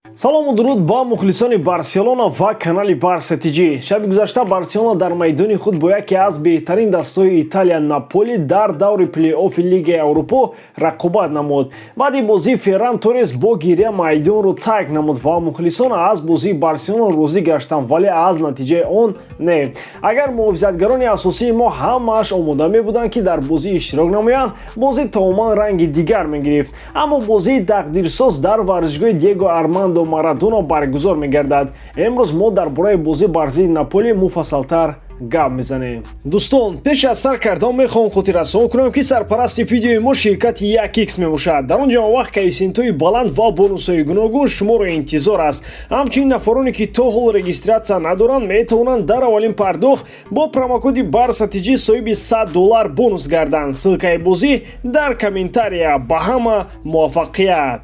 Салому дуруд ба мухлисони Барселона ва канали Барса ТЖ. Шаби гузашта Барселона дар майдони худ бо яке аз беҳтарин дастҳои Италия, Наполи, дар даври плей-оффи Лигаи Аврупо рақобат намуд. Баъди бозӣ Ферран Торрес бо гиря майдонро тарк намуд ва мухлисон аз бозии Барселона розӣ гаштанд, вале аз натиҷаи он не. Агар муҳофизатгарони асосии мо ҳамааш омода мебуданд, ки дар бозӣ иштирок намоянд, бозӣ тамоман ранги дигар мегирифт. Аммо бозии тақдирсоз дар варзишгоҳи Диего Армандо Марадона баргузор мегардад. Имрӯз мо дар бораи бозӣ бар зидди Наполи муфассалтар гап мезанем. Дӯстон, пеш аз сар кардан мехоҳам хотиррасон кунам, ки сарпарасти видеои мо ширкати 1X мебошад. Дар он ҷо вақт коэффисиентҳои баланд ва бонусҳои гуногун шуморо интизор аст. Ҳамчунин нафароне, ки то ҳол регистрация надоранд, метавонанд дар аввалин пардохт бо промокоди Барса ТЖ соҳиби 100 доллар бонус гарданд. Ссылкаи бозӣ дар комментария. Ба ҳама муваффақият!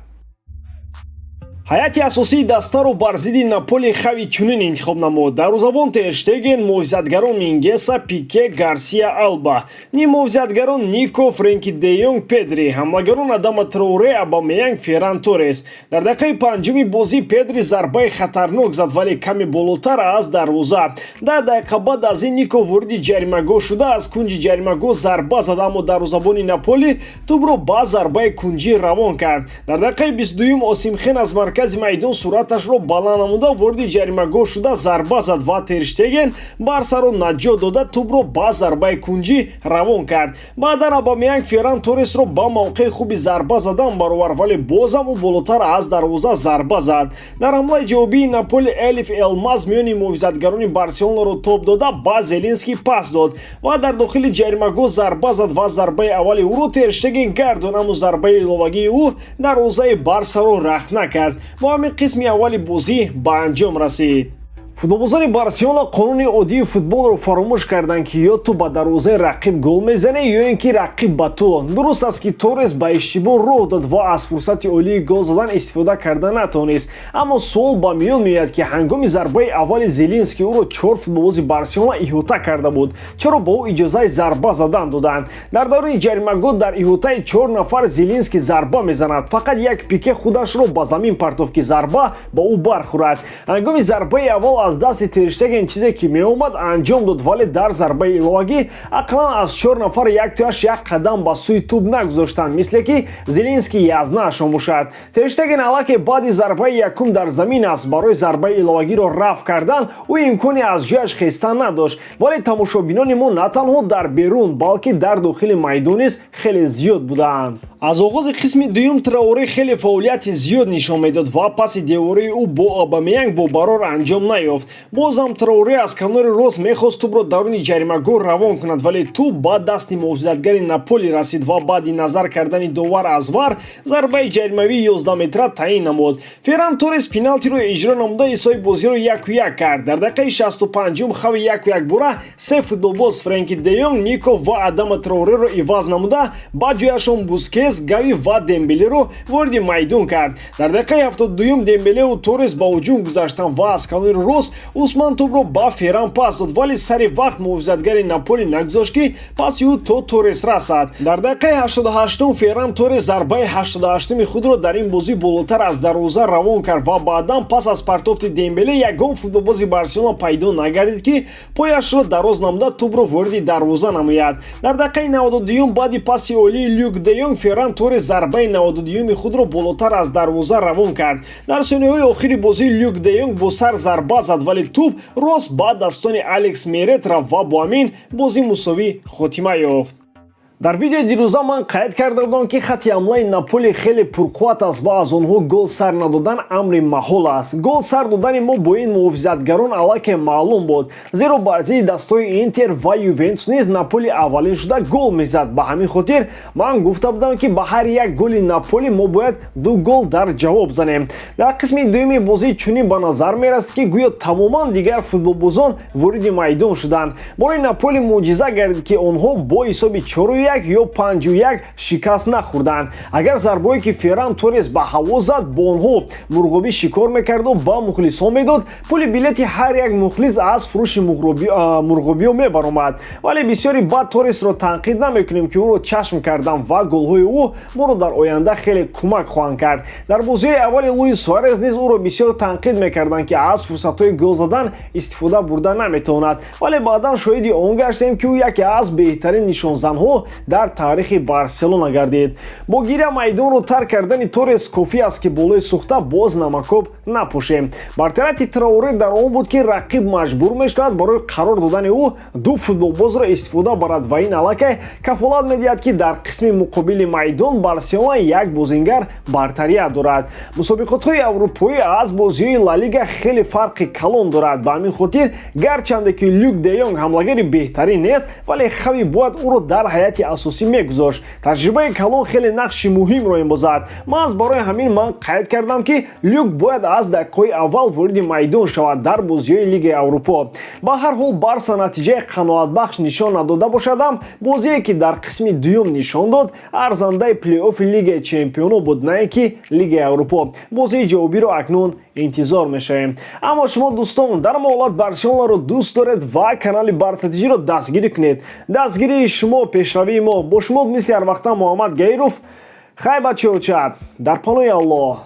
Ҳайати асосии дастаро бар зидди Наполи Хави чунин интихоб намуд: дарвозабон Тер Штеген, муҳофизатгарон Мингеса, Пике, Гарсия Алба, ниммуҳофизатгарон Нико, Френки де Йонг, Педри, ҳамлагарон Адама Троуре, Абамеянг, Ферран Торрес. Дар дақиқаи панҷуми бозӣ Педри зарбаи хатарнок зад, вале каме болотар аз дарвоза. 10 дақиқа баъд аз ин Нико вориди ҷаримагоҳ шуда, аз кунҷи ҷаримагоҳ зарба зад, аммо дарвозабони Наполи тӯбро ба зарбаи кунҷӣ равон кард. Дар дақиқаи 22-юм Осимхен аз маркази майдон суръаташро баланд намуда, вориди ҷаримагоҳ шуда, зарба зад ва Тер Штеген Барсаро наҷот дода, тӯбро ба зарбаи кунҷӣ равон кард. Баъдан Абамеянг Ферран Торресро ба мавқеи хуби зарба задан баровард, вале бозам ӯ болотар аз дарвоза зарба зад. Дар ҳамлаи ҷавобии Наполи Элиф Элмаз миёни муҳофизатгарони Барселонаро тоб дода, ба Зелинский пас дод ва дар дохили ҷаримагоҳ зарба зад ва зарбаи аввали ӯро Тер Штеген гардонд, аммо зарбаи иловагии ӯ дарвозаи Барсаро рахна кард. Бо ҳамин қисми аввали бозӣ ба анҷом расид. Футболбозони Барселона қонуни оддии футболро фаромӯш карданд, ки ё ту ба дарвозаи рақиб гол мезанӣ, ё ин ки рақиб ба ту. Дуруст аст, ки Торрес ба иштибоҳ роҳ дод ва аз фурсати олии гол задан истифода карда натавонист, аммо суол ба миён меояд, ки ҳангоми зарбаи аввали Зелинский ӯро чор футболбози Барселона иҳота карда буд, чаро ба ӯ иҷозаи зарба задан доданд? Дар давраи ҷаримагоҳ, дар иҳотаи чор нафар Зелинский зарба мезанад. Фақат як Пике худашро ба замин партофт, ки зарба ба ӯ бархӯрад. Ҳангоми зарбаи аввал аз дасти Тер Штеген чизе ки меомад, анҷом дод, вале дар зарбаи иловагӣ ақаллан аз чор нафар яктояш як қадам ба сӯи тӯб нагузоштанд, мисле ки Зелинский язнаашон бошад. Тер Штеген аллакай баъди зарбаи якум дар замин аст. Барои зарбаи иловагиро рафъ кардан ӯ имконе аз ҷояш хестан надошт, вале тамошобинони мо на танҳо дар берун, балки дар дохили майдон низ хеле зиёд буданд. Аз оғози қисми дуюм Траоре хеле фаъолияти зиёд нишон медод ва паси девории ӯ бо Абамеянг бо барор анҷом наёфт. Бозам Траоре аз канори рост мехост тӯбро даруни ҷаримагоҳ равон кунад, вале тӯб ба дасти муҳофизатгари Наполи расид ва баъди назар кардани довар аз VAR зарбаи ҷаримавии 11 метра таъин намуд. Ферран Торрес пеналтиро иҷро намуда, ҳисоби бозиро 1-1 кард. Дар дақиқаи 65-ум Хави яку якбора се футболбоз, Френки де Йонг, Нико ва Адама Траореро иваз намуда, ба ҷояшон Бускес, Гави ва Дембелеро вориди майдон кард. Дар дақиқаи 72-юм Дембелеу Торрес ба ҳуҷум гузаштанд ва аз канори рост Усман тӯбро ба Ферран пас дод, вале сари вақт муҳофизатгари Наполи нагузошт, ки паси ӯ то Торрес расад. Дар дақиқаи 88-ум Ферран Торрес зарбаи 88-уми худро дар ин бозӣ болотар аз дарвоза равон кард ва баъдан пас аз партофти Дембеле ягон футболбози Барселона пайдо нагардид, ки пояшро дароз намуда, тӯбро вориди дарвоза намояд. Дар дақиқаи 92-юм баъди паси олии Люк де Йонг Ферран Торрес зарбаи 92-юми худро болотар аз дарвоза равон кард. Дар сониҳои охири бозӣ Люк де Йонг бо сар зарба зад, вале тӯб рост ба дастони Алекс Мерет рафт ва бо ҳамин бозӣ мусовӣ хотима ёфт. Дар видеои дирӯза ман қайд карда будам, ки хатти ҳамлаи Наполи хеле пурқувват аст ва аз онҳо гол сар надодан амри маҳол аст. Гол сар додани мо бо ин муҳофизатгарон аллакай маълум буд, зеро бар зидди дастҳои Интер ва Ювентус низ Наполи аввалин шуда гол мезад. Ба ҳамин хотир ман гуфта будам, ки ба ҳар як голи Наполи мо бояд ду гол дар ҷавоб занем. Дар қисми дуюми бозӣ чунин ба назар мерасид, ки гӯё тамоман дигар футболбозон вориди майдон шуданд. Бори Наполи мӯъҷиза гардид, ки онҳо бо ҳисоби 4-1. 4-1 ё 5-1 шикаст нахӯрданд. Агар зарбое, ки Ферран Торрес ба ҳаво зад, бо онҳо мурғобӣ шикор мекарду ба мухлисон медод, пули билети ҳар як мухлис аз фурӯши мурғобиҳо мебаромад. Вале бисёри бад Торресро танқид намекунем, ки ӯро чашм кардам ва голҳои ӯ моро дар оянда хеле кӯмак хоҳанд кард. Дар бозиҳои аввали Луис Суарез низ ӯро бисёр танқид мекарданд, ки аз фурсатҳои гол задан истифода бурда наметавонад, вале баъдан шоҳиди он гаштем, ки ӯ яке аз беҳтарин нишонзанҳо дар таърихи Барселона гардид. Бо гиря майдонро тарк кардани Торрес кофӣ аст, ки болои сӯхта боз намакоб напошем. Бартарияти Траоре дар он буд, ки рақиб маҷбур мешавад барои қарор додани ӯ ду футболбозро истифода барад ва ин аллакай кафолат медиҳад, ки дар қисми муқобили майдон Барселона як бозингар бартарият дорад. Мусобиқотҳои аврупоӣ аз бозиҳои Ла Лига хеле фарқи калон дорад. Ба ҳамин хотир, гарчанде ки Люк де Йонг ҳамлагари беҳтарин нест, вале Хави бояд ӯро дар ҳайати асосӣ мегузошт. Таҷрибаи калон хеле нақши муҳимро мебозад. Маҳз барои ҳамин ман қайд кардам, ки Люк бояд аз дақиқаҳои аввал вориди майдон шавад дар бозиҳои Лигаи Аврупо. Ба ҳар ҳол, Барса натиҷаи қаноатбахш нишон надода бошадам, бозие, ки дар қисми дуюм нишон дод, арзандаи плей-оффи Лигаи Чемпионо буд, на ин ки Лигаи Аврупо. Бозии ҷавобиро акнун интизор мешавем. Аммо шумо, дӯстон, дар муҳолат Барселонаро дӯст доред ва канали Барса ТЖро дастгирӣ кунед. Дастгирии шумо — пешравии мо. Бо шумо мисли ҳарвақта Муҳаммад Гаиров. Хай, бачаоча, дар панои Аллоҳ.